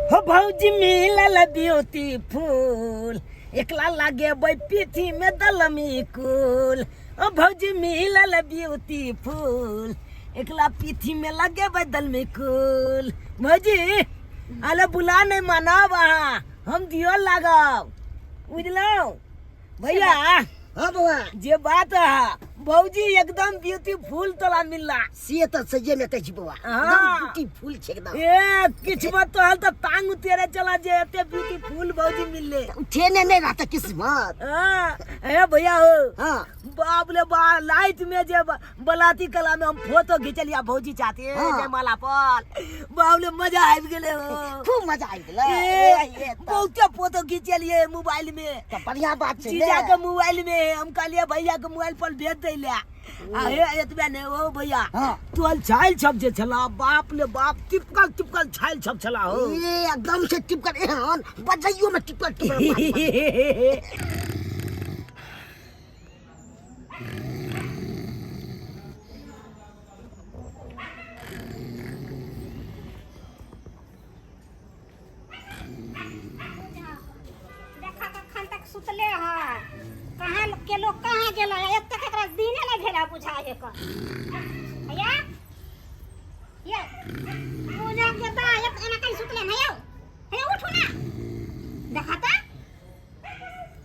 हो भौजी मिलल ब्यूटीफुल, एकला लगेबै पीठी में दलमी कुल। ओ भौजी मिलल ब्यूटीफुल, एकला पीठी में लगेबै दलमी कुल। भौजी अले बुला नहीं मानब अहाँ, हम दियो लागब, बुझलहुँ भैया? हाँ बउआ। जे बात है भौजी एकदम ब्यूटीफुल तोला मिलला। से तऽ सहिए में कहै छी बउआ। हाँ। एकदम ब्यूटीफुल छै एकदम। ए किछु मत तोहल तऽ टांग उतेरे चला जे एते ब्यूटीफुल भौजी मिलले। उठेने नहि रहतै किस्मत। हाँ, ए भैया हो। हाँ। बाप रे बा, लाइट में जे बलाती कला में हम फोटो घिचलिया भौजी चाहते। हाँ। जयमाला पर बाप रे मजा आबि गेलै हो। खूब मजा आबि गेलै। ए, ए, तऽ बहुते फोटो घिचलिए मोबाइल में। तऽ बढ़िया बात छै जीजा ने। के मोबाइल में हम कहलिए भैया के मोबाइल पर भेज दै ले। आ हे एतबे ने ओ भैया। हाँ। तोहल छाइल छप जे छला, बाप ले बाप, टिपकल टिपकल छाइल छप छला हो। ए एकदम से टिपकल, एहन बजैयो में टिपकल टिपकल बात। देखा कखन तक सुतले है, कहाँ के लोग कहाँ गेल है, एतेक एकरा दिने नहि भेल है बुझाइ है कऽ। भैया ये पूजा के ता एक एना कहीं सुतले नहीं हो, हे उठू ना, देखा ता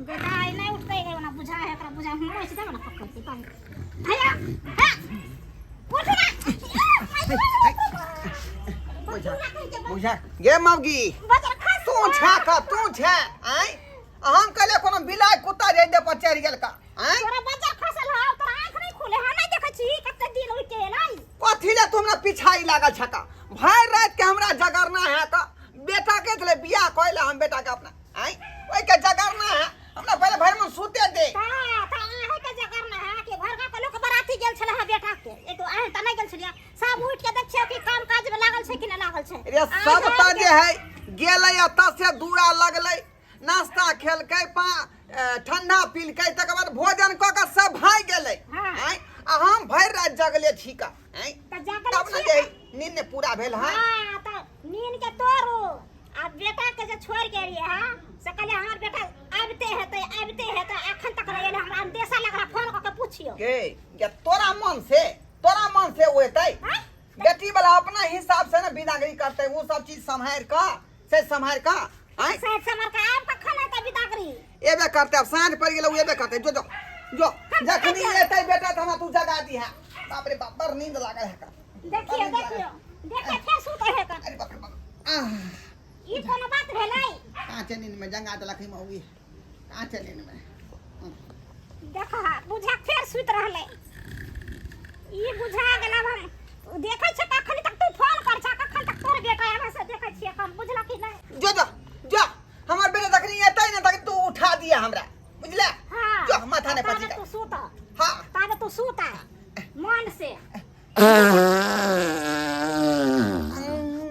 बेटा आई नहीं उठते है ना बुझा है एकरा बुझा हम ऐसे तब ना पकड़ के पानी। भैया हां उठू ना। बुझा बुझा गे मौगी, तू छा का तू छा आय, हम कहले कोनो बिलाय कुत्ता जे दे पर चढ़ गेल का आय। तोरा बजर खसल हौ, तोरा आंख नहीं खुले हौ, नहीं देखै छी कते दिन उठ के एलै। कथी ले तू हमरा पिछाई लागल छका? भर रात के हमरा जगरना है का, बेटा के दिले बियाह कइले हम बेटा के अपना आय, ओइ के जगरना है हमरा, पहले भर मन सुते दे। ता ता अहाँ के जगरना है कि घर के लोग बराती गेल छले है बेटा के, एक तो अहाँ त नहीं गेल छलियै, सब उठ के देखियो कि काम काज में लागल छै कि नहीं लागल छै। रे सब त जे है गेलै एतऽ से दूरा लगलै, नाश्ता खेलकै, पा ठंडा पीलकै, तकर बाद भोजन कऽ के सब भागि गेलै। हाँ। आँय, आ हम भरि राति जगले छी का आँय, तऽ जगले तब ने छी जे नींद पूरा भेल है। हाँ, तऽ नींद के तोड़ू आ बेटा के जे छोड़ के रहिए हाँ, से कहलिए हमर बेटा आबिते हेतै आबिते हेतै, अखन तक नहि एलै, हमरा अंदेशा लग रहा, फोन कऽ के पूछियो। गे गे तोरा मन से, तोरा मन से ओ एतै? आँय? बेटी वाला अपना हिसाब से ने बिदागरी करतै, ओ सब चीज सम्हारि कऽ से सम्हारि कऽ आँय? साइड सम्हार कऽ आब कखन एतै बिदागरी? एबे करतै, आब साँझ पड़ि गेलै, ओ एबे करतै। जो जो जो, जखनी एतै बेटा तऽ हमरा तू जगा दिहे। बाप रे बाप, बड़ नींद लागल है का। देखियो देखियो देखियो, फेर सुतै है का। अरे बाप रे बाप, आह। ई कोनो बात भेलै? काँचे नींद में जंगा देलक है मौगी, काँचे नींद में। देखा बुझा फेर सुति रहलै, ई बुझा गेल। आब हम देखै छियै कखन तक तू फोन कर छा, कखन तक तोर बेटा आबै से देखै छियै हम, बुझलक कि नहि? जो जो जो, हमर बेटा जखनी एतै ने तखनी तू उठा दिया हमरा, बुझले? हाँ। जो माथा ने ताबे पची तू सुत। हाँ। ताबे तू सुत मन से।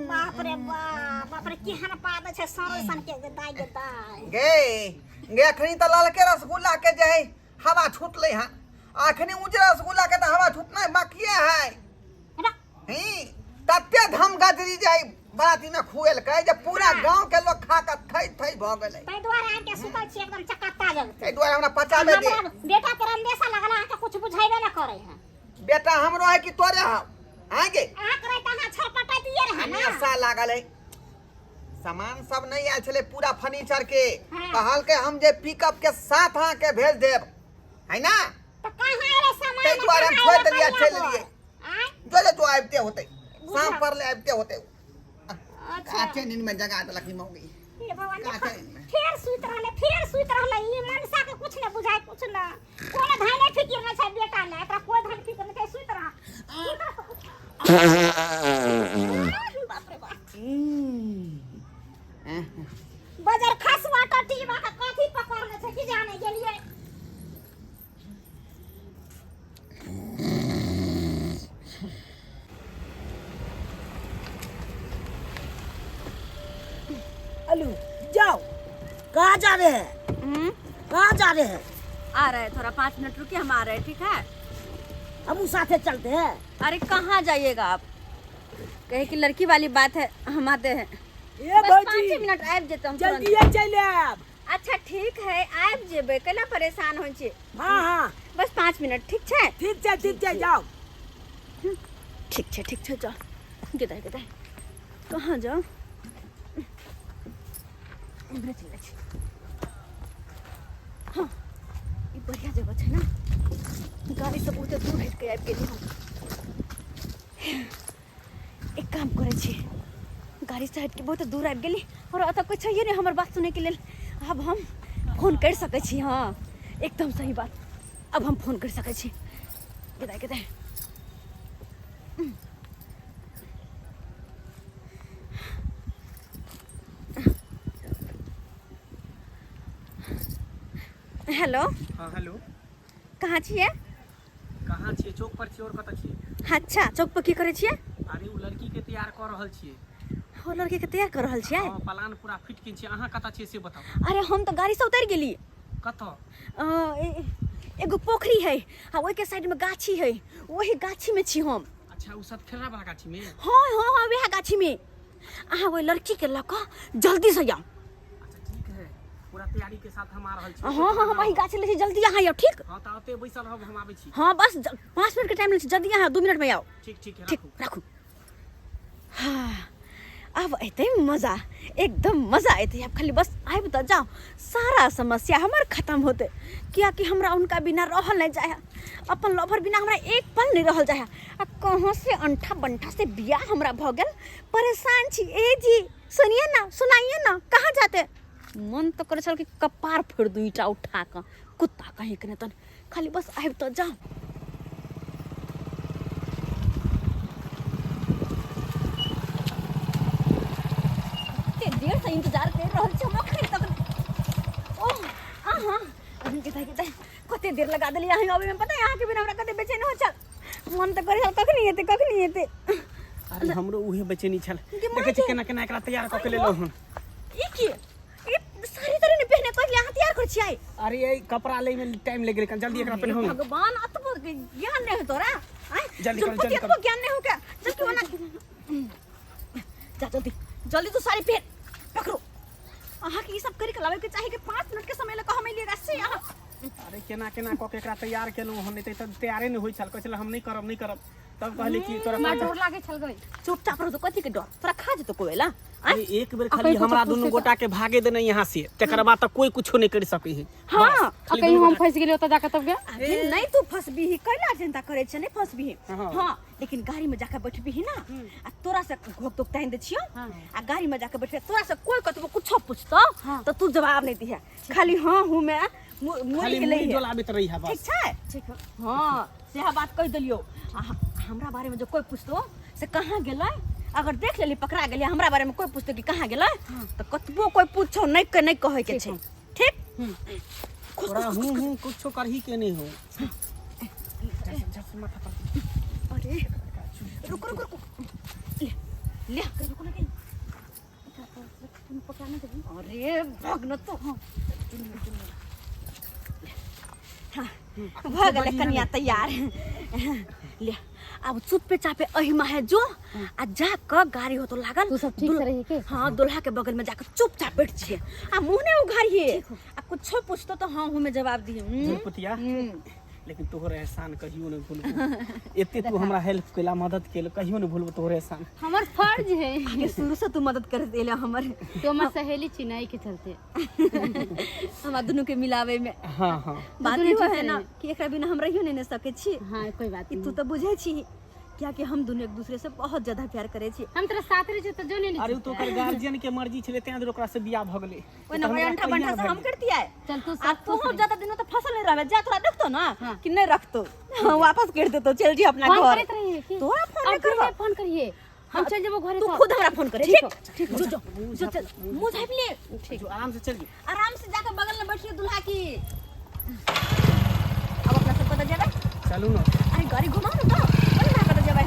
बाप रे बाप, बाप रे, केहन पाद छै सर सन के दाइ गे दाइ। गे गे, अखनी तऽ ललके रसगुल्ला के जे है हवा छूटलै हँ, अखनी उजरा रसगुल्ला के तऽ हवा छूटनाइ बाकिए है। ना। ही तते धम गजरी जे है बराती में खुएलकै जे पूरा गांव के लोग खा के थई थई भऽ गेलै। ताहि दुआरे आबि के सुतल छी एकदम चकत्ता जगते। ताहि दुआरे हमरा पचाबे दे। हमरा बेटा पर अंदेशा लगल, अहाँके कुछ बुझेबे न करे है। बेटा हमरो है कि तोरे हौ? आँ गे? अहाँ करे तऽ अहाँ छरपटैतियै रहए ने। हमेशा लागल है। सामान सब नहीं आयल छलै पूरा फर्नीचर के। हाँ। कहलकै हम जे पिकअप के साथ अहाँ के भेज देब है ना। तऽ कहाँ एलै सामान? ताहि दुआरे हम कहाँ छोड़ि एलै देलियै, कनिया चलि पर? एलियै। आँय? जो जो, तू आबिते होतै, बुझा। शाम पर ले आबिते होतै। अच्छा। काचे नींद में जगा देलक ई मौगी। हे भगवान, काचे देखो, नींद में। फेर सुति रहलै, फेर सुति रहलै। ई मनसा के कुछ ने बुझाय, कुछ ने, कोनो धाने फिकिर नहि छै बेटा ने, एकरा कोइ धान फिकिर नहि छै। सुति रह, सुति रह। बाप रे बाप, बजर खसवा टटीवा के कथी पकड़ने छै की जाने गेलियै। अलू जाओ, कहाँ जा रहे हैं? कहाँ जा रहे हैं? आ रहे हैं, थोड़ा 5 मिनट रुकिए, हम आ रहे हैं, ठीक है? हम साथे चलते हैं। अरे कहाँ जाइएगा आप? कहे कि लड़की वाली बात है, हम आते हैं। ए बस भौजी 5 मिनट आबि जेतै हम तुरंत। जल्दिए चलि आयब। अच्छा ठीक है, आबि जेबै, कैला परेशान होइ छी? हाँ हाँ बस 5 मिनट, ठीक छै? ठीक छै ठीक छै, जाउ। ठीक छै ठीक छै, जाउ। गेदाइ गेदाइ कहाँ जाउ? इम्हरे चलि जाइ छी। हाँ ई बढ़िया जगह छै ने, गाड़ी सब बहुते दूर हटि के आबि गेली हम। एक काम करै छी, गाड़ी से हटि के बहुत दूर आबि गेली और एतऽ कोइ छैहे नहि हमर बात सुनैके लेल। आब हम फोन करि सकै छी। हाँ एकदम सही बात, अब हम फोन करि सकै छी। गेदाइ गेदाइ। हेलो। हाँ हेलो। कहाँ छियै? कहाँ छियै? चौक पर छियै। और कतऽ छियै? अच्छा चौक पर की करै छियै? अरे ओ लड़की के तैयार कऽ रहल छियै। ओ लड़की के तैयार कऽ रहल छियै? हाँ प्लान पूरा फिट केने छियै। अहाँ कतऽ छियै से बताउ। अरे हम तऽ गाड़ी से उतरि गेली। कतऽ? एगो पोखरी है आ ओहिके साइड में गाछी है, वही गाछी में छी हम। अच्छा ओ सतखेड़ा वाला गाछी में? हाँ हाँ हाँ वएह गाछी में। अहाँ ओहि लड़की के लऽ कऽ जल्दी से आउ। अच्छा ठीक है, पूरा तैयारी के साथ हम आ रहल छी। हाँ हाँ हम वही गाछी ले छी, जल्दी अहाँ आउ। ठीक? हाँ तऽ ओते बैसल रहब, हम आबै छी। हाँ बस 5 मिनट के टाइम लै छी, जल्दी अहाँ 2 मिनट में आउ। ठीक ठीक है, ठीक राखू। राखू। हाँ अब एतै मजा, एकदम मजा एतै। आब खाली बस आबि तऽ जाओ, सारा समस्या हमर खत्म होतै। कियाकि हमरा उनका बिना रहल नहीं जाए, अपन लवर बिना हमरा एक पल नहीं रहल जाए। आ कहाँ से अंठा बंठा से बियाह हमरा भऽ गेल, परेशान छी। ए जी सुनिए ना, सुनाइए ना, कहाँ जाते? मन तऽ करै छल कि कपार फोड़ि दू ईंटा उठा कऽ, कुत्ता कहीं के नहि तन। खाली बस आबि तऽ जाओ। कते देर से इंतजार कर रहल छी हम अखन तक। ओह अहाँ गेदाइ गेदाइ कते देर लगा देलियै अहाँ अबै में? पता है अहाँके बिना हमरा कते बेचैन हो छल। मन तऽ करै छल कखनी एतै कखनी एतै। अरे हमरो उहे बेचैनी छल। गे माय देखै छी गे। केना केना एकरा तैयार कऽ के लेलहुँ हन। ई की ई साड़ी ताड़ी नहि पहिने कहलियै अहाँ तैयार करै छियै? अरे ई कपड़ा लै में टाइम लागि गेलै, कनी जल्दी एकरा पहिनाउ ने। भगवान अतबो ज्ञान नहि हो तोरा? आँय? जल्दी करू, जुलपति जल्दी अतबो करू। ज्ञान नहि हो क्या? जबकि ओना जा जल्दी जल्दी तू साड़ी पहिन पकड़ो। अहाँके ई सब करि के लाबै के चाही कि 5 मिनट के समय लऽ कऽ हम एलियै से अहाँ। अरे केना केना कऽ के एकरा तैयार केलहुँ हन, नहि तऽ तैयारे नहि होइ छल। कहै छल हम नहि करब नहि करब, तब कहली कि तोरा हमरा डर लागै छल गई। चुपचाप रहो, कथी के डर? तोरा खा जेतो कोई ला? अरे एक बेर खाली हमरा दुनू गोटा के भागे देने यहाँ से, तकर बाद तऽ कोई कुछो नहीं कर सकै है। हाँ आ कहीं हम फंस गेलियो तऽ जाके तब गे? अरे नहीं तू फंसबीही, कैला चिंता करे छै, नहीं फंसबीही। हाँ। हाँ लेकिन गाड़ी में जाके बैठबीही ना, आ तोरा से घोक तोक तानि दै छियौ, आ गाड़ी में जाके बैठबे, तोरा से कोई कतबो कुछो पूछतो तो तू जवाब नहीं दिहे, खाली हाँ हूँ में मुड़ी खाली के लइहे। मुड़ी डोलाबैत रही है बस। ठीक छै? ठीक है। हाँ सएह बात कहि देलियौ। आ हमरा बारे में जो कोई पूछतो से कहाँ गेलै, अगर देख लेली पकड़ा गेली, हमरा बारे में कोई पूछतो कि कहाँ गेलै तो कतबो कोई पूछो नहीं के नहीं कहै के छै। ठीक? खुश तोरा खुश हूँ हूँ कुछो करही के नहीं हो। अरे रुको रुको रुको, ले ले रुको ना कहीं। अरे भाग न तो। हाँ भऽ गेलै कनिया तैयार। ले अब चुपे चापे एही माहे जो आ जा कऽ गाड़ी होतो लागल। तू सब ठीक से रही के? हाँ दुल्हा के बगल में जाकर चुपचाप बैठ छियै आ मुँह नहीं उघारिए, आ कुछो पूछतो तो हाँ हूँ में जवाब दिए। झुलपुतिया लेकिन तोहर एहसान कहियो नहीं भूलबो। एते तू हमरा हेल्प केला, मदद केला, कहियो नहीं भूलबो तोहर एहसान। हमर फर्ज है। आगे शुरू से तू मदद कर देले हमर। तो हमर सहेली छी ना, के चलते हमरा दुनू के मिलावे में। हाँ हाँ बात दुनू इहो ठीक है ना रहे। कि एकरा बिना हम रहियो नहीं ने सकै छी। हाँ कोई बात ई नहीं। तू तो बुझै छी कियाकि हम दुनू एक दूसरे से बहुत ज्यादा प्यार करे छी। हम तोरा साथ रहे छी तो जो नहीं। अरे तो ओकर गार्जियन के मर्जी छले तें ओकरा से बियाह भ गेलै। ओइ ना ओइ अंठा बंठा से हम करतियै। चल तू आ साथ तू खुश रही। ज्यादा दिन तो फसल नहीं रहबे, जा तोरा देखतो ना हाँ। कि नहीं रखतो, हाँ, वापस कर देतो, चल जी अपना फोन घर। करैत रहिए की? तोरा फोन अब नहीं करबो। फिर फोन करिए, हम चल जेबो घरे। तू तो। खुद हमरा फोन करे। ठीक ठीक हो, ठीक हो। जो जो जो चल मुंह झाँप ले। ठीक जो आराम से चल जी। आराम से जाकर बगल में बैठिए दुल्हा की। अब अपना सब पता जाबे। चलू ना। अरे गाड़ी घुमाओ ना तो बन्ना कत जाबे।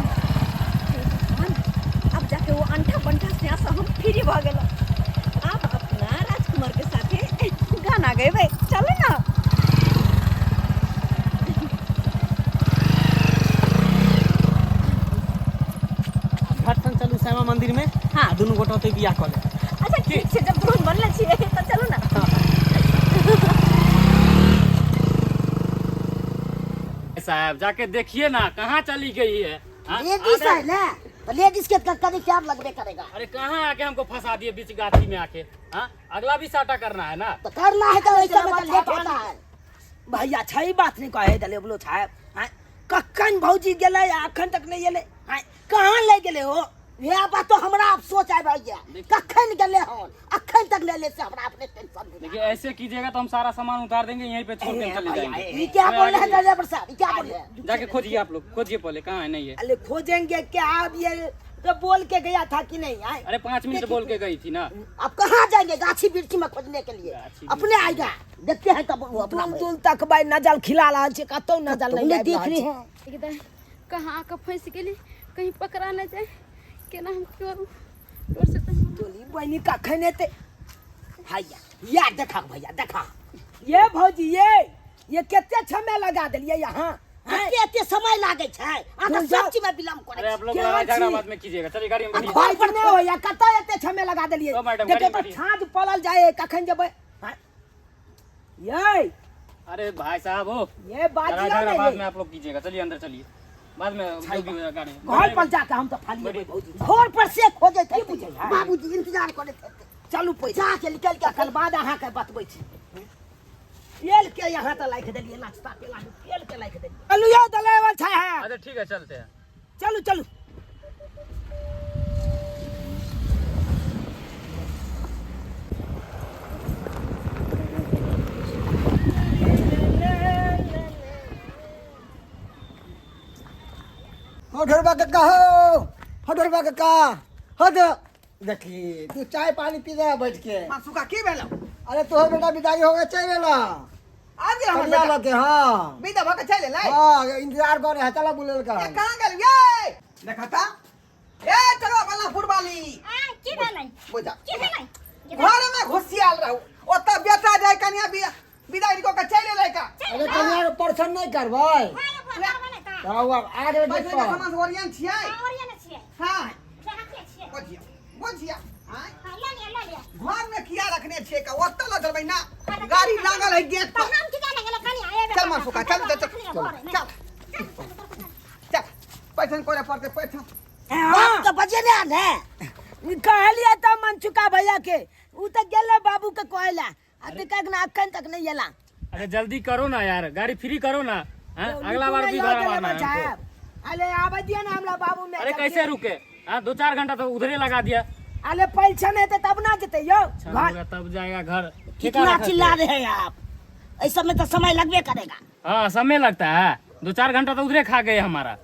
अब जाके वो अंठा बंठा से यहाँ से हम फ्री भ गेल। अब अपना राजकुमार के साथे गाना गेबै, चले ना। झटसन चलू श्यामा मंदिर में। हाँ। दुनू गोटा ओतै बियाह कऽ लेब। की ठीक छै जब दुल्हन बनले छियै तऽ चलू ने। साहब जाके देखिए ना कहाँ चली गई है, हाँ? लेडीज है ना, तो लेडीज के कभी टाइम लगबे करेगा। अरे कहाँ आके हमको फंसा दिए बीच गाछी में आके, हाँ? अगला भी साटा करना है ना। तो करना है तो ऐसा में तो लेट होता है। भैया छै बात नहीं कहे दले बोलो छाय, हाँ? कखन भौजी गेलै आ अखन तक नहीं एलै, हाँ? कहाँ ले गेलै हो? यह बात तो हमरा अफसोस है भैया, कखन गेलै हन अखन तक ले ले से हमरा अपने टेंशन भेल। देखिए ऐसे कीजिएगा तो हम सारा सामान उतार देंगे, यहीं पे छोड़ के चले जाएंगे। ये क्या बोल रहे हैं ड्राइवर साहब, ये क्या बोल रहे हैं? जाके खोजिए आप लोग, खोजिए पहले कहाँ है नहीं है। अरे खोजेंगे क्या, अब ये तो बोल के गया था कि नहीं आए? अरे 5 मिनट बोल के गई थी ना। अब कहाँ जाएंगे गाछी वृक्षी में खोजने के लिए? गाछी अपने आएगा देखते हैं तब वो अपना दूर दूर तक भाई नजर खिला रहा छे, कतौ नजर नहीं तुमने आबि देख रहल रहे छै। हैं। एकदम कहाँ आके फंसि गेली, कहीं पकड़ा न जाए, केना हम करू डर से तऽ। तोली बहिनी कखन एतै? भैया या देखा भैया देखा। ये भौजी ये कते समय लगा देलियै यहाँ? कते एते समय लागे छै, अहाँ तऽ सब चीज में विलम्ब करै अरे आप लोग केना लड़ाई झगड़ा छी? बाद में कीजिएगा, चलिए गाड़ी में बैठिए। घर पर नहि होइया, कतऽ एते समय लगा देलियै? ओ मैडम, देखियौ गाड़ी तऽ में बैठिए। छाँझ पड़ल जाए, कखन जेबै? हाँ? ये अरे भाई साहब हो, ये लड़ाई बाजियौ झगड़ा ने बाद ये। में आप लोग कीजिएगा, चलिए अंदर चलिए, बाद में जो भी होगा गाड़ी में। घर पर जाके हम तऽ फालिए भौजी। घर पर से खोजैत की हेतै, बुझै है? बाबूजी इंतजार करैत हेतै। चलू पैसा जाके निकल के तकर बाद अहाँके बतबै छी। तेल के यहाँ तऽ राखि देलियै, नाश्ता पेला में तेल के राखि देलियै। चलू यौ दलेवल छै है। अच्छा ठीक है चलते हैं, चलू चलू। हो ढोरबा काका हो, हो ढोरबा काका हो। तो देखी तू चाय पानी पी जा बैठ के। मासुका की भेलौ? अरे तोहर बेटा विदाई हो गए, चल गेला। आबि गेल हमर कनिया बेटा। लगे, हाँ। विदा भऽ के चलि एलै? हाँ, इंतजार कर रहे, चला बुलेल का। ए, कहाँ गेल ये? देखा ता? ए, चलो बल्लापुर वाली। आ की भेलै? बुझा। की भेलै? घर में घुसियाल रहू, ओतऽ बेटा जाय कनिया विदाई कऽ के चलि एलै का। अरे कनिया के परछन नहीं करबै? हाँ, तो अब आ गेल पैसा गेट के पर। सामान ओरियन छियै? ओरियन छियै। हाँ। राखले छियै। बुझिया, बुझिया। आँय? हाँ, लऽ लिअ, लऽ लिअ। घर में किया रखने छियै का? ओतऽ लऽ चलबै ना, गाड़ी लागल है गेट तऽ पर। हम की जाने गेलै कनिया एबे। चल मासुका, चल चल चल चल चल, पैसा करे पड़तै पैसा। बाप के बजे ने आन है। कहलियै तऽ मनचुका भैया के, उ तऽ गेलै बाबू के कहै ला, आ देखक ना अखन तक नहीं एला। अरे जल्दी करो ना यार, गाड़ी फ्री करो ना, हाँ? अगला बार भी भाड़ा मारना है हमको। अरे आबै दियौ ना हमरा बाबू में। अरे कैसे रुके, हाँ? 2-4 घंटा तो उधरे लगा दिया। अरे पैसा नहीं तो तब ना जते यो अच्छा घर। होगा तब जाएगा घर। कितना ठेका चिल्ला रहे हैं आप, ऐसा में तो समय लगबे करेगा। हाँ समय लगता है, 2-4 घंटा तो उधरे खा गए हमारा।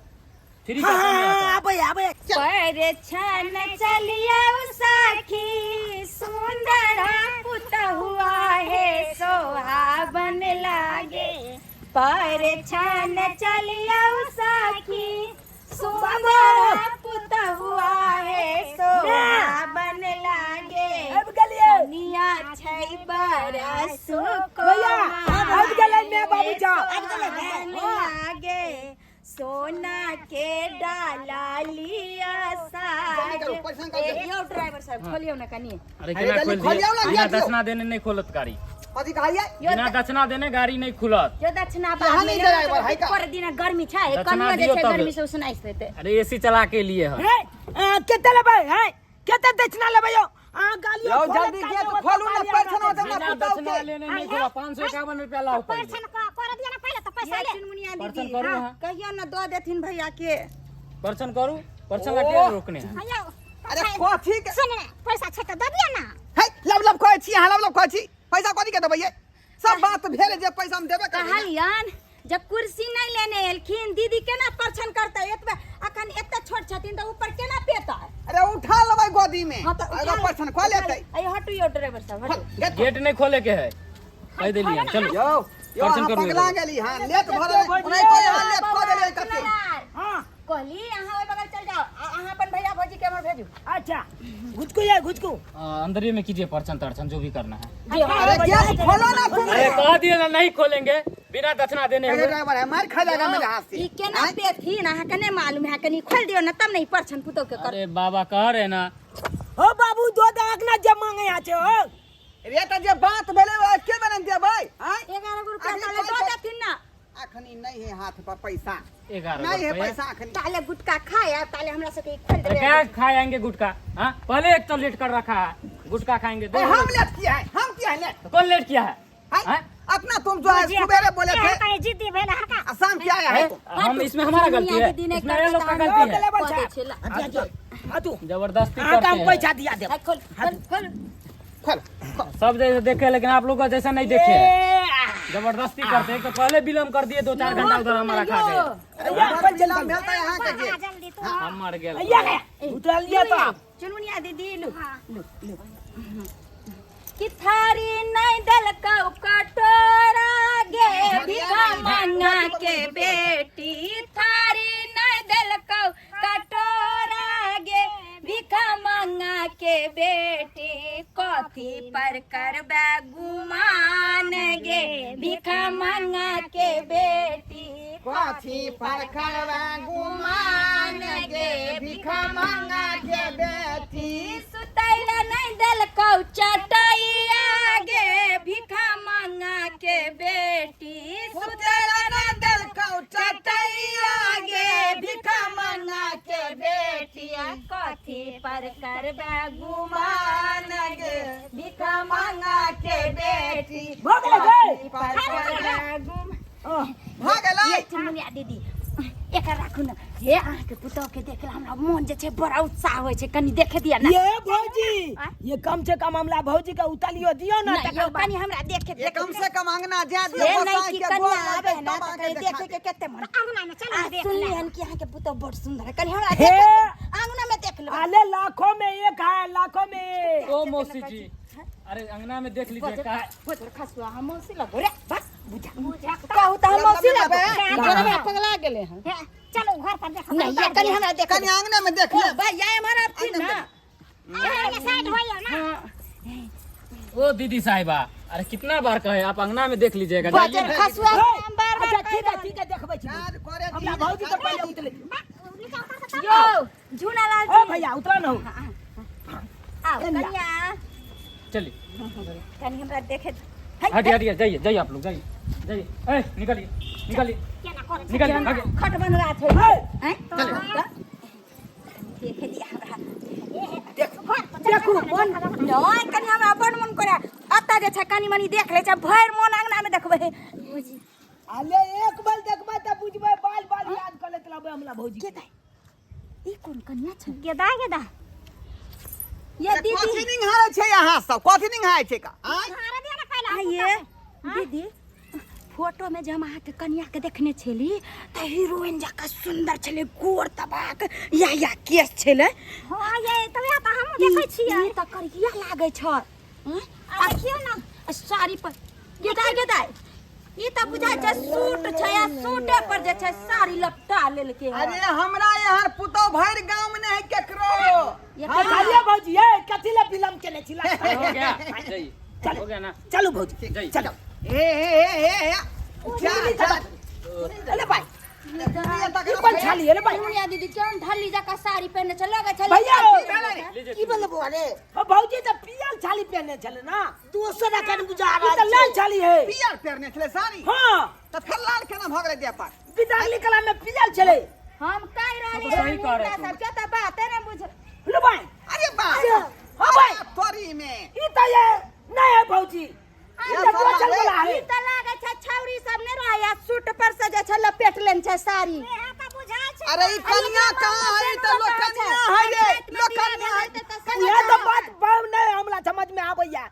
फ्री का हाँ, समय आता है। आबे आबे। पर छन चलिया साखी सुंदर पुतहुआ है सोहावन लागे। पर छन चलिया साखी सुंदर पुतहुआ है सोहावन लागे। आबि गेलियै। कनिया छै बड़ा सुख भैया, आबि गेलै my बाबू जाओ। आबि गेलै लागे। सोना के डाला लिया साज। जल्दी करू, पैसा निकाल ए, यौ ड्राइवर साहब खोलियौ ना कनी। अरे अरे केना जल्दी खोल दिए? खोलियौ ना, बिना दियौ। दक्षिणा देने नहीं खोलत गाड़ी। कथी कहलियै? यौ बिना दक्षिणा देने गाड़ी नहीं खुलत। यो दक्षिणा यहाँ बाद में नहीं ड्राइवर है का? पर दिन गर्मी छै, दक्षिणा कनियो जे दियौ छै तब। गर्मी से उसनाइस हेतै। अरे एसी चला के लिए है। हे, कते लेबै है, कते दक्षिणा लेबै यौ? अहाँ गालियो यौ, खोलत जल्दी काटे गेट ओतऽ खोलू ना, गाली पैसा हमरा ना बिना देब ना पुतहु दक्षिणा के। लेने नहीं खुला, 551 रुपया लाओ पहले। परछन कर दिया ना पहिले तऽ पैसा ये ले। चुनमुनिया परछन दीदी, करू हाँ, अहाँ। कहियो ना दऽ देथिन भैया के। परछन करू, परछन ला के रोकने हैं। हाँ, यौ, अरे कथी के? सुन ने, पैसा छै तऽ दऽ दिअ ना। हे, लब लब कहै छी अहाँ, लब लब कहै छी। पैसा कथी के देबै ये? सब बात भेल जे पैसा हम देबे करबै ना। कहलियन जब कुर्सी नहीं लेने एलखिन दीदी केना परछन करतै? एतबे अखन एते छोट छथिन तऽ ऊपर केना पेतै? अरे उठा लेबै गोदी में। हाँ, तऽ उठा अगर ले- परछन कऽ लेतै। अरे हटू यौ ड्राइवर साहब, हटू। खोल, गेट खोल। गेट नहीं खोले के है, कह देलियै, चलू। यौ, यौ, परछन अहाँ करू पगला एगो। गेली हँ, लेट भऽ रहलै। ओनाहितो अहाँ लेट कऽ देलियै कते। हाँ। कहली अहाँ ओहि बगल चल जाओ, आ अहाँ अपन भैया भौजी के हमर भेजू। अच्छा घुचकू ये घुचकू। अंदर में कीजिए परछन तरछन जो भी करना है। अरे गेट खोलो ना तुम। अरे कह दिए ना नहीं खोलेंगे बिना दक्षिणा देने अरे हुए। ड्राइवर है, मार खा जाएगा मेरे हाथ से। ई केना पेथिन अहाँ के नहीं मालूम है, कनी खोल दियौ ना तब नहीं परछन पुतौ के कर। अरे बाबा कह रहे ना। हो बाबू दो दाग ना जे मांगे आछे हो। रे त जे बात भेलै ओ के बने देबै आय? 11 गो रुपया अभी ताले दो पैसा- देथिन ना। अखनी नहीं है हाथ पर पैसा। 11 नहीं है रुपया। पैसा अखनी। ताले गुटका खाए ताले हमरा सबके खोल अरे देबै। क्या खाएंगे गुटखा? हाँ पहले एक तो लेट कर रखा है, गुटखा खाएंगे दो। ए, हम लेट किया है, हम किया है लेट। तो कौन लेट किया है? हाय, हाँ? अपना तुम जो है सुबेरे बोले थे। कहीं जिद्दी भेल हका। आ, शाम क्या आया है तुम? हम इसमें हमारा गलती है, दीदी ने इसमें ये लोग का गलती है। हाथू जबरदस्ती अहाँ करते हम हैं। पैसा दिया देब। खोल खोल खोल खोल सब जैसे देखे लेकिन आप लोग का जैसा नहीं देखे, जबरदस्ती करते हैं। तो पहले विलम्ब कर दिए 2-4 घंटा उधर हमारा खा गए। विलम्ब भेल यहाँ के जे। जल्दी तू हम मर गए। उतरा लिया तो आप। चुनमुनिया दीदी लू लू लू कि थारी नहीं दलकौ कटोरा गे भिखा मंगा के बेटी, थारी नहीं दलकौ कटोरा गे भिखा मंगा के बेटी, कथी पर करबे गुमान गे भिखा मंगा के बेटी, कथी पर करबे गुमान गे भिखा मंगा के बेटी, सुतैला नहीं देलकौ चटैया गे भिखा मंगा के बेटी, सुतैला नहीं देलकौ चटैया गे भिखा मंगा के बेटी, कथी पर करबे गुमान गे भिखा मंगा के बेटी, भऽ गेलै गे। पर करबे गुमान। भऽ गेलै। चुनमुनिया दीदी एकर राखू ने, हे अहाँके पुतोह के देखला हमरा मोन जे छै बड़ा उत्साह होइ छै, कनी देखे दिअ ने। ये भौजी ये कम से कम हमरा भौजी के उतालियो दियो ना, नहीं, यौ, कनी हमरा देखे ये कम से कम अंगना जा दियो, हे नहीं गोसाई कि के कनिया गोर आबे लगतै ना तब तऽ अहाँके कनी देखा देखे के कते मन। अंगना में चल आ देख सुनली ले। हन कि अहाँके पुतोह बड़ सुंदर है, कनी हमरा हे। देखे दिअ, अंगना में देख लेबै। अरे लाखों में एक है, लाखों में एक। ओ मौसी जी, अरे अंगना में देख लीजिए का बजर खसुआ हम मौसी लगो रे, बस बुझा बुझा कहू तऽ हम मौसी लगो। जोरबा पगला गेले हन। चलो घर पर देखो। नहीं ये कनी हमरा देख कनी अंगना में देख ले। भैया एम्हर आबथिन ना, साइड होइयो ना। ओ दीदी साहिबा, अरे कितना बार कहे आप अंगना में देख लीजिएगा। बजर खसुआ हम बार बार अच्छा ठीक है ठीक है देखबै छी। काज करे हमरा भौजी के पहिले उतले दियौ। यो झूनालाल ओ भैया उतरा न हो। आओ कनिया चलिए कनी हमरा देखे। हटिए हटिए, जाइए जाइए आप लोग जाइए जाइए। ए निकलिए निकलिए निकलिए आगे। खट बन रहा थे हैं देखे दिया हमरा देखू मन नहीं कनी हमरा बड़ मन करे अत्ता जे छै कनी मनी देख ले छै, भरि मन अंगना में देखबै। अले एक बार देखबै त बुझबै, बाल बाल याद कर लेत रहबै हमरा भौजी के। ई कोन कनिया छै? गेदा गेदा ये दीदी कथी निंघारै छै अहाँ सब, कथी निंघारै छै का? आँय? आइए दीदी, फोटो में जे हम अहाँके कनिया के देखने छली तऽ हीरोइन जकाँ सुंदर छलै, गोर तबाक या या केश छलै। हाँ ये तऽ वएह तऽ हमहूँ देखै छियै। ई तऽ करिया लागै छै। आ देखियौ ने साड़ी पर गेदाय गेदाय ई तऽ बुझाइ छै सूट छै, आ सूटे पर जे छै साड़ी लपटा लेलकै हन। अरे हमरा यहाँ पुतोह भरि गाँव में नहीं केकरो। अरे भौजी ये कथी ले विलम्ब केने छी? हो गया जाइए, हो गया ना? चलू भौजी जाइए। चलो। हे हे हे हे हे जा जा। अरे भाई ई कोन छाली अरे भाई चुनमुनिया दीदी केहन ढल्ली जकाँ साड़ी पहिरने छै, लगै छै भैया की भेलै बौआ रे? ओ भौजी तऽ पियर छाली पहिरने छलै ना, दोसर अखन बुझा ई रहल तऽ लाल छाली है। पियर पहिरने छलै साड़ी? हाँ। तऽ फेर लाल केना भऽ गेलै देह पर? बिदागली कला में पियर छलै। हम कहि रहली तो सही कह रहे हन, तुम। सबके तऽ बाते नहि बुझ। लो भाई। अरे बा। हाँ भाई। तोरी में ई तऽ ये नहीं है भौजी, ई तऽ बचल वाला है। ई तऽ लागै छै छौरी सब नहि रहै, सूट पर से जे छै लपेट लेने छै साड़ी। अरे ई कनिया कहाँ है? ई तऽ लोकनिया है रे, लोकनिया है। इएह तऽ बात बात नहीं हमरा समझ में आबैया,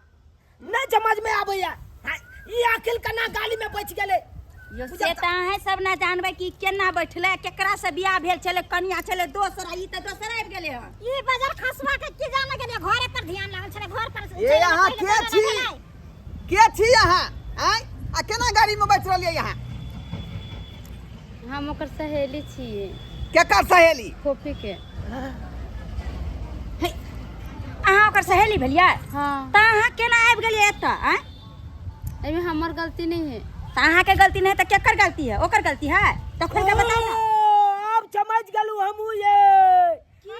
नहीं समझ में आबैया। हाँ, ई अखिल केना गाली में बचि गेलै? यो से तऽ अहें सब ना जानबै कि केना बैठलै, केकरा से बियाह भेल छलै, कनिया छलै दोसर, ई तऽ दोसर आबि गेलै हन। ई बजर खसुआ के की जाने गेलियै, घरे पर ध्यान लागल छलै, घर पर। ए अहाँ के छी, के छी अहाँ? आँय, आ केना गाड़ी में बैठ रहलियै अहाँ? हम ओकर सहेली छियै। केकर सहेली? फोफी के। अहाँ ओकर सहेली भेलियै? हाँ। तऽ अहाँ केना आबि गेलियै एतऽ? आँय, एहिमे हमर गलती नहीं है। तऽ अहाँके गलती नहि है तऽ केकर गलती है? ओकर गलती है तऽ खोलि कऽ बताउ ने। ओ, आब समझ गेलहुँ हमहूँ ये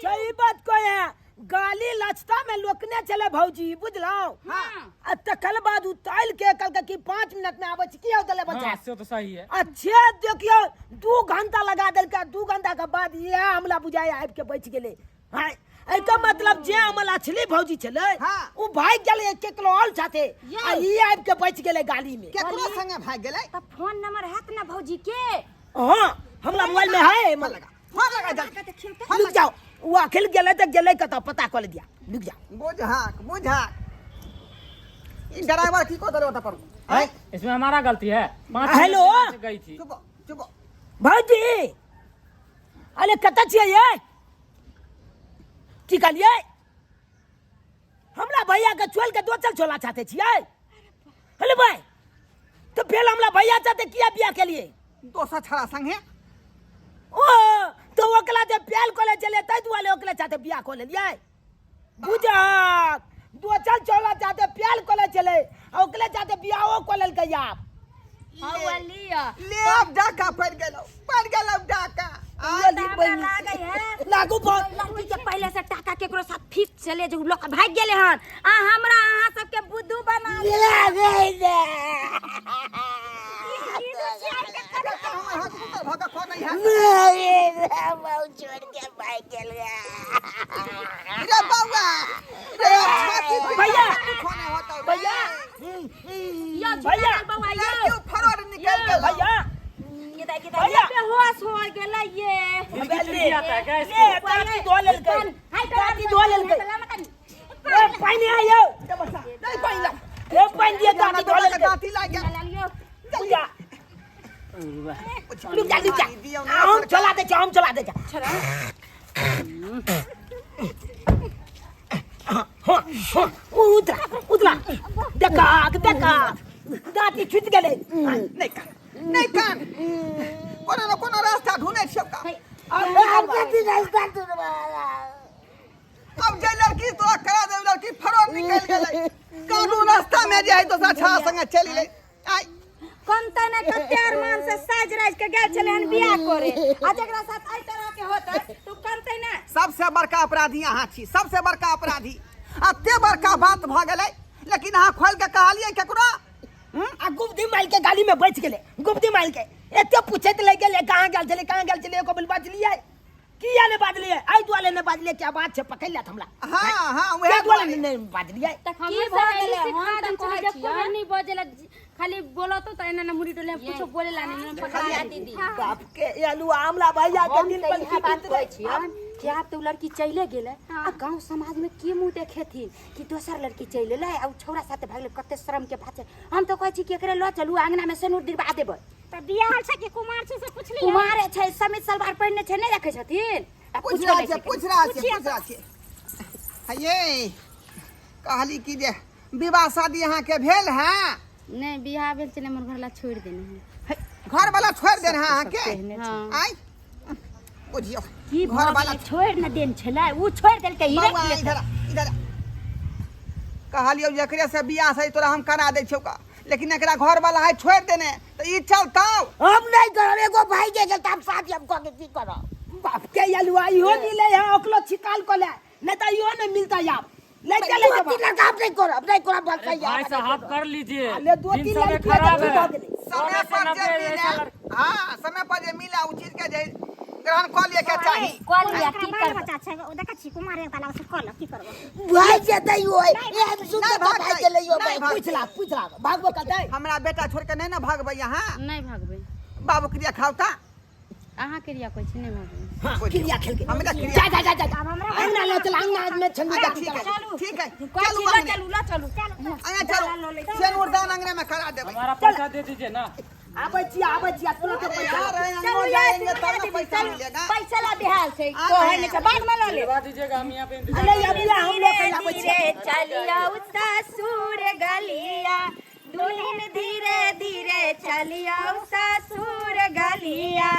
सही बात कहे है। गाली लचता में लोकने चले भौजी बुझलौ। आ तकर बाद उतार के कहलकै कि 5 मिनट में आबै छी, की हो गेलै बच्चा? हाँ, से तो सही है। अच्छे देखियो 2 घंटा लगा देलकै, 2 घंटा के बाद इएह हमला बुझाइ आबि के बचि गेलै। हाँ, एकर मतलब जे हमर अछली भौजी छलै हाँ। ओ भागि गेलै केकरो और साथे आ ई आबि के बचि गेलै गाली में। केकरो संगे भागि गेलै? तऽ फोन नंबर हैत ना भौजी के? हाँ, हमरा मोबाइल में है। फोन लगा, फोन लगा जल्दी। रुक जाओ, वो अखिल गेलै तऽ गेलै कतऽ पता कऽ ले दिया, रुक जाओ। बुझाक बुझाक ई ड्राइवर की को देले ओतऽ पर? हैं? इसमें हमारा गलती है। 5 हेलो? मिनट से गई थी। चुप चुप। भौजी अरे कतऽ छियै ये? की कहलियै? हमरा भैया के छोड़ के दोसर छोला चाहते छियै? हेलो भाई, तो फिर हमरा भैया चाहते किया बियाह के लिए? दोसर छड़ा संगे। ओ तो ओकला जे प्याल कोले चले तै दुआरे ओकला चाहते बियाह को लेलियै। बुझक दोसर छोला चाहते प्याल कोले चले आ ओकले चाहते बियाहो को लेलकै आप। हौवा लिअ। ले अब डाका पड़ गेलौ, पड़ गेलौ डाका। आ, तऽ हमरा लागै है लागू बहुत। लड़की के पहले से टाका केकरो साथ फिक्स चले जो लोग भाग गेले हन आ हमरा अहाँ सबके बुद्धू बना हमर हाथ कुतर भऽ कऽ खो नहीं है। छोड़ के भाग गेल रे बौआ, रे छाती पीट भैया। खो नहीं होतौ रे। भैया। यो भैया। बौआ यो लड़की फरोड निकल गेलौ। भैया। किदा किदा भैया। बेहोश हो गेलै ये। इसकी चुटकी आता है क्या ले, इसको? दाँती धो लेलकै। दाँती धो लेलकै। ए, पानि आयो। नहीं पानि ला। ए, पानि दिअ, दाँती धो लेलकै। दाँती लागि गेल। बुझा। रुक जा, रुक जा। दियौ ना हम चला दै छी, हम चला दै छी। हाँ, हाँ, उतरा, उतरा। देखा, देखा। दाँती छुटि गेलै। नहीं कान, नहीं कान। कोनो न कोनो रास्ता ढूंढै छियौ का। अब जे लड़की तोरा करा दे लड़की फरोड निकल गेलै। कानू रास्ता में जे है दोसरा छड़ा संगे चलि गेलै। आइ कमता ने कते अरमान से साज राज के गेल छलै हन बियाह करे आ जकरा साथ एहि तरह के होतै तो कमतै ना। सबसे बड़का अपराधी अहाँ छी, सबसे बड़का अपराधी। एते बड़का बात भऽ गेलै लेकिन अहाँ खोलि के कहलियै केकरो? आ गुप्ती माइल के गाली में बचि गेलै। गुप्ती माइल के एते पूछैत लागि गेलै कहाँ गेल छलै, कहाँ गेल छलै, एको बेर बजलियै किया नहि बजलियै? एहि दुआरे नहि बजलियै क्या बात छै, पकड़ि लेत हमरा। हाँ हाँ, वएह वएह दुआरे नहि बजलियै। तऽ की हमर भऽ सहेली गेलै? सिखा हम तऽ देन छलै, कहै जब छियै। कोइ नहि बजेला, खाली बोलतो तऽ एना एना मुड़ी डोले, कुछो बोलेला नहि, हमरा पकड़ा दीदी। बाप के आलू आमला भैया के हम दिल तऽ पर इएह की बात बीत कहै रहै छियनि कि आब तऽ ओ लड़की चलिए गेलै आ गाँव समाजमे के मुँह देखेथिन कि दोसर लड़की चलि एलै आ ओ छौड़ा साथे भागलै, कते शर्मके बात छै। हम तऽ कहै छी कि एकरे लऽ चलू अङ्गनामे सेनुर दिलबा देबै। तऽ बियाह छै कि कुमार छै से पुछलियै? कुमारे छै, समीज सलवार पहिरने छै, नहि देखै छथिन? आ पूछ पूछो रहल नहि छियै, छै। पूछ रहल छियै, पूछ रहल छियै। हे कहली कि जे विवाह शादी अहाँके भेल है? नहि, बियाह भेल छलै हमर घरला छोड़ि देने है। घर वाला छोड़ि देने है अहाँके? हाँ। आइ बुझियौ की घर भऽ वाला गेलै? छोड़ि ने देन छलै, ओ छोड़ि देलकै, ई बौआ राखि लेतै। इधर आ, इधर आ। कहलियौ जकरे से बियाह से तोरा हम करा दै छियौ का, लेकिन एकरा घर वाला है छोड़ि देने तऽ ई चलतौ। हम नहीं करब, एगो भाई के गेल तऽ हम शादी हम कऽ के की करब? बाप के अलुआ इहो मिले है, ओकरो छिकाल को ले, नहीं तो इहो नहीं मिलता यार। ले चले दो जब तीन लड़का हम नहीं करब, नहीं करब, बस अरे भाई साहब कर लीजिए, अरे दो दिन तीन समय लड़की है तो खराब ठीक है। हो गेलै। समय सौ में से पर जे 90 मिले, ऐसा लड़का। हाँ समय पर जे मिले उ चीज के जे ग्रहण कऽ लिए के चाही। कऽ लिअ, एकरा की बाल करबै? बच्चा छै, ओ देखै छी कुमार एकटा लागल छै, कऽ ल की करबो। भाई जेतै ओय, एहन सुन्दर नहीं तऽ भाई भागतै, गेलै यो नहीं भाई। भागतै। पूछ ला, पूछ ला, भागबो करतै? हमरा बेटा छोड़ के नहीं ना भागबै अहाँ। नहि भागबै। बाबू क्रिया खाओ ता। अहाँ क्रिया कहै छी, नहि भागबै। हाँ, क्रिया खेल के। हमरा क्रिया। जा जा जा जा, अंगना ले चल, अंगना में छंदी अच्छा, जा। ठीक है, ठीक है, कहै चलू छी, लऽ अंगने। चलू, लऽ चलू। अंगने चलू, सेनुर दान अंगने में करा देबै। हमारा पैसा दे दीजिए ना। आबै छी, आबै छी, तुरंत अरे पैसा। यार, अंगने चलू जाएंगे यार, तब ना दीदी, पैसा चलू। मिलेगा। पैसा ला बेहाल छै, आ कहै रहे नहि छै, बाद में लऽ लेब। दिलवा दीजिएगा, हम यहाँ पे इंतजार अरे अभी हम लोग धीरे आबै छी। धीरे चलियौ ससुर गलिया, दुल्हन धीरे धीरे चलियौ ससुर गलिया,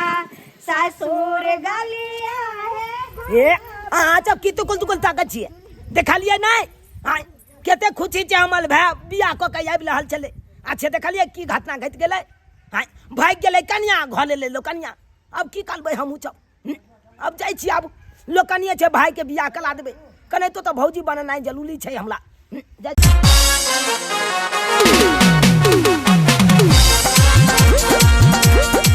ससुर गलिया हे। ए अहाँ सब की तुकुल तुकुल ताकत छियै? देखलियै नहि? आँय, कते खुशी छै हमर भाय बियाह कऽ के आबि रहल छलै। अच्छा देखलियै की घटना घटि गेलै? आँय, भागि गेलै कनिया, घर एलै लोक कनिया। अब की करबै हमहूँ सब? अब जाइ छी, आब लोकनिये छै भाइके बियाह करा देबै। कनाहितो तऽ भौजी बनेनाइ जरूरी छै हमरा। जाइ।